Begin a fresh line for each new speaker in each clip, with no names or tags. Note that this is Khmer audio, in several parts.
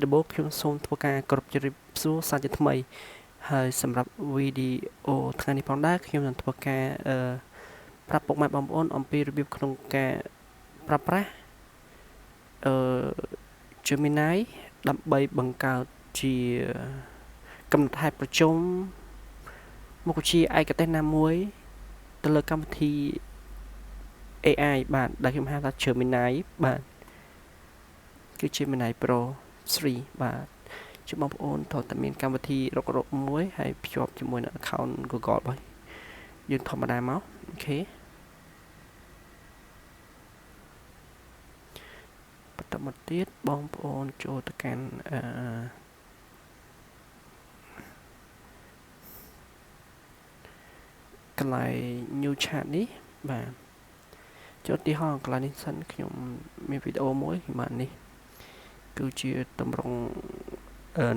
ដំបូងខ្ញុំសូមធ្វើការគោរពជម្រាបសួរសាជាថ្មីហើយសម្រាប់វីដេអូថ្ងៃនេះផងដែរខ្ញុំនឹងធ្វើការប្រាប់ពុកម៉ែបងប្អូនអំពីរបៀបក្នុងការប្រើប្រាស់អឺ Gemini ដើម្បីបង្កើតជាកំណត់ហេតុប្រជុំមុខវិជ្ជាឯកទេសណាមួយទៅលើកម្មវិធី AI បាទដែលខ្ញុំហៅថា Gemini បាទគឺ Gemini Pro 3បាទជាបងប្អូនត្រូវតែមានកម្មវិធីរករកមួយហើយភ្ជាប់ជាមួយនឹង account Google របស់យើងធម្មតាមកអូខេបន្តមកទៀតបងប្អូនចូលទៅកាន់កន្លែង new chat នេះបាទចូលទីហោកន្លែងនេះសិនខ្ញុំមានវីដេអូមួយបាទនេះគឺជាតម្រង់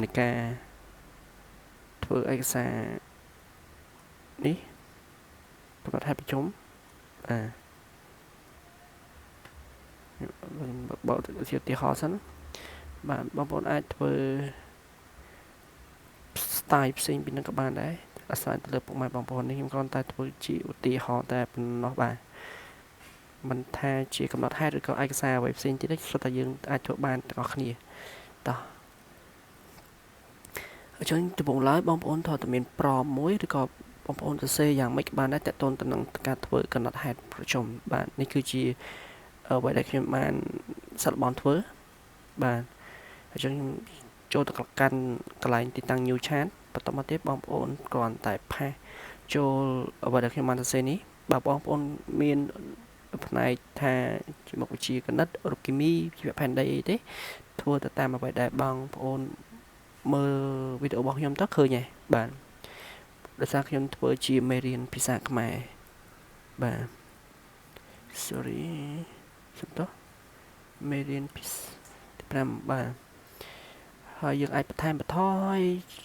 នៃការធ្វើឯកសារនេះកំណត់ហេតុប្រជុំបាទបើជាឧទាហរណ៍សិនបាទបងប្អូនអាចធ្វើ style ផ្សេងពីនឹងក៏បានដែរអាស្រ័យទៅលើពុកម៉ែបងប្អូននេះខ្ញុំគ្រាន់តែធ្វើជាឧទាហរណ៍តែប៉ុណ្ណោះបាទមិនថាជាកំណត់ហេតុឬក៏ឯកសារអ្វីផ្សេងទៀតទេសុទ្ធតែយើងអាចធ្វើបានទាំងអស់គ្នាតោះអញ្ចឹងដំបូងឡើយបងប្អូនត្រូវតែមានប្រមមួយឬក៏បងប្អូនសរសេរយ៉ាងម៉េចក៏បានដែរតកតូនទៅនឹងការធ្វើកំណត់ហេតុប្រជុំបាទនេះគឺជាអ្វីដែលខ្ញុំបានសាកល្បងធ្វើបាទអញ្ចឹងខ្ញុំចូលទៅកាន់កន្លែងទីតាំង new chat បន្តមកទៀតបងប្អូនគ្រាន់តែផាសចូលអ្វីដែលខ្ញុំបានសរសេរនេះបើបងប្អូនមានផ្នែកថាជាមុខវិជ្ជាគណិតរូបគីមីជីវៈផែនដីអីទេធ្វើទៅតាមអ្វីដែលបងប្អូនមើលវីដេអូរបស់ខ្ញុំទៅឃើញហើយបាទដោយសារខ្ញុំធ្វើជាមេរៀនភាសាខ្មែរបាទ sorry សំទោសមេរៀនភាសាទី5បាទហើយយើងអាចបន្ថែមបន្ថយ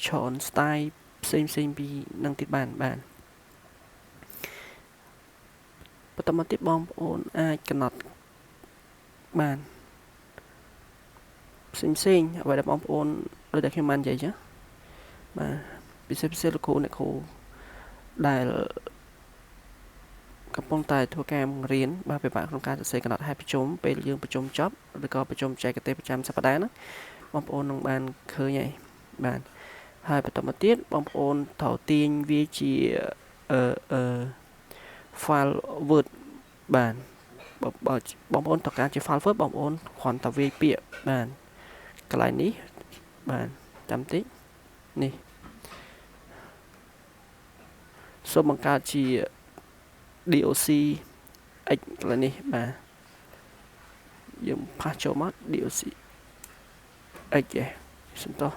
ច្រើន style ផ្សេងផ្សេងពីនឹងទៀតបានបាទបន្តមកទៀតបងប្អូនអាចកំណត់បានផ្សេងផ្សេងអ្វីដែលបងប្អូនដូចតែខ្ញុំបាននិយាយចឹងបាទពិសេសពិសេសលោកគ្រូអ្នកគ្រូដែលកំពុងតែធ្វើការបង្រៀនបាទពិបាកក្នុងការសរសេរកំណត់ហេតុប្រជុំពេលយើងប្រជុំចប់ឬក៏ប្រជុំបច្ចេកទេសប្រចាំសប្តាហ៍ហ្នឹងបងប្អូននឹងបានឃើញហើយបាទហើយបន្តមកទៀតបងប្អូនត្រូវទាញវាជាអឺ file Word បាទបើបងប្អូនត្រូវការជា file Word បងប្អូនគ្រាន់តែវាយពាក្យបាទកន្លែងនេះបាទចាំតិចនេះសូមបង្កើតជា DOC x កន្លែងនេះបាទយើងផាសចូលមក DOC x ឯសំទោស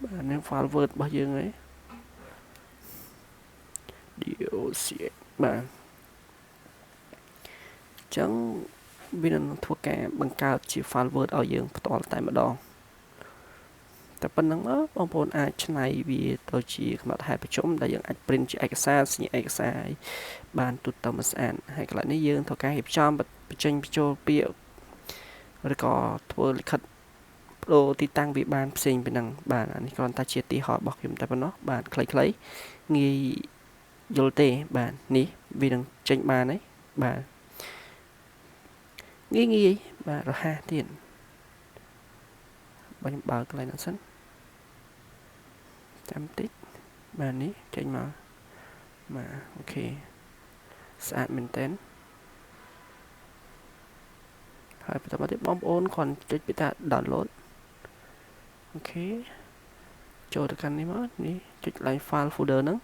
បាទនេះ file Word របស់យើងហើយ DOC បាទអញ្ចឹងវានឹងធ្វើការបង្កើតជា file Word ឲ្យយើងផ្ទាល់តែម្ដងតែប៉ុណ្្នឹងបងប្អូនអាចច្នៃវាទៅជាកំណត់ហេតុប្រជុំដែលយើងអាច print ជាឯកសារសញ្ញាឯកសារបានទូទៅមកស្អាតហើយកន្លែងនេះយើងត្រូវការរៀបចំបញ្ចេញបញ្ចូលពាក្យឬក៏ធ្វើលិខិតបដូរទីតាំងវាបានផ្សេងពីហ្នឹងបាទអានេះគ្រាន់តែជាទីហោរបស់ខ្ញុំតែប៉ុណ្ណោះបាទខ្លីៗងាយយល់ទេបាទនេះវានឹងចេញបានហើយបាទងាយងាយបាទរហ័សទៀតបើខ្ញុំបើកកន្លែងហ្នឹងសិនចាំតិចបាទនេះចេញមកបាទអូខេស្អាតមែនតើហើយបន្តមកទៀតបងប្អូនគ្រាន់ចុចពាក្យថា download អូខេចូលទៅកាន់នេះមកនេះចុច line file folder ហ្នឹង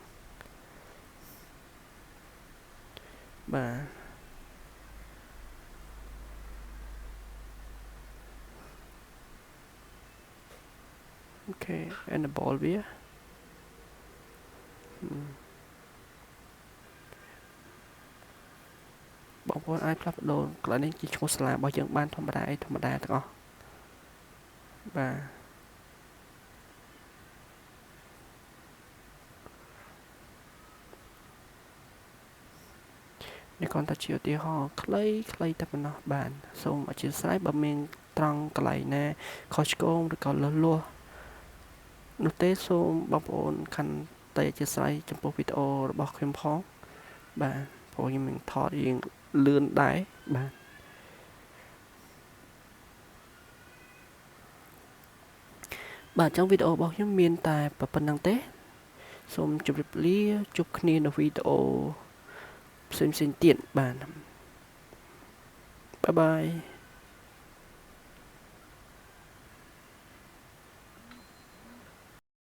បាទអូខេ enable វាបងប្អូនអាចផ្លាស់ប្ដូរកន្លែងនេះជាឈ្មោះសាលារបស់យើងបានធម្មតាអីធម្មតាទាំងអស់បាទ នេះគ្រាន់តែជាឧទាហរណ៍ខ្លីខ្លីតែប៉ុណ្ណោះបាទសូមអធ្យាស្រ័យបើមានត្រង់កន្លែងណាខុសឆ្គងឬក៏លើសលួសនោះទេសូមបងប្អូនខន្តីអធ្យាស្រ័យចំពោះវីដេអូរបស់ខ្ញុំផងបាទព្រោះខ្ញុំនឹងថតរៀងលឿនដែរបាទបាទអញ្ចឹងវីដេអូរបស់ខ្ញុំមានតែប៉ុណ្្នឹងទេសូមជម្រាបលាជួបគ្នានៅវីដេអូផ្សេងៗទៀតបាទបាយបាយ។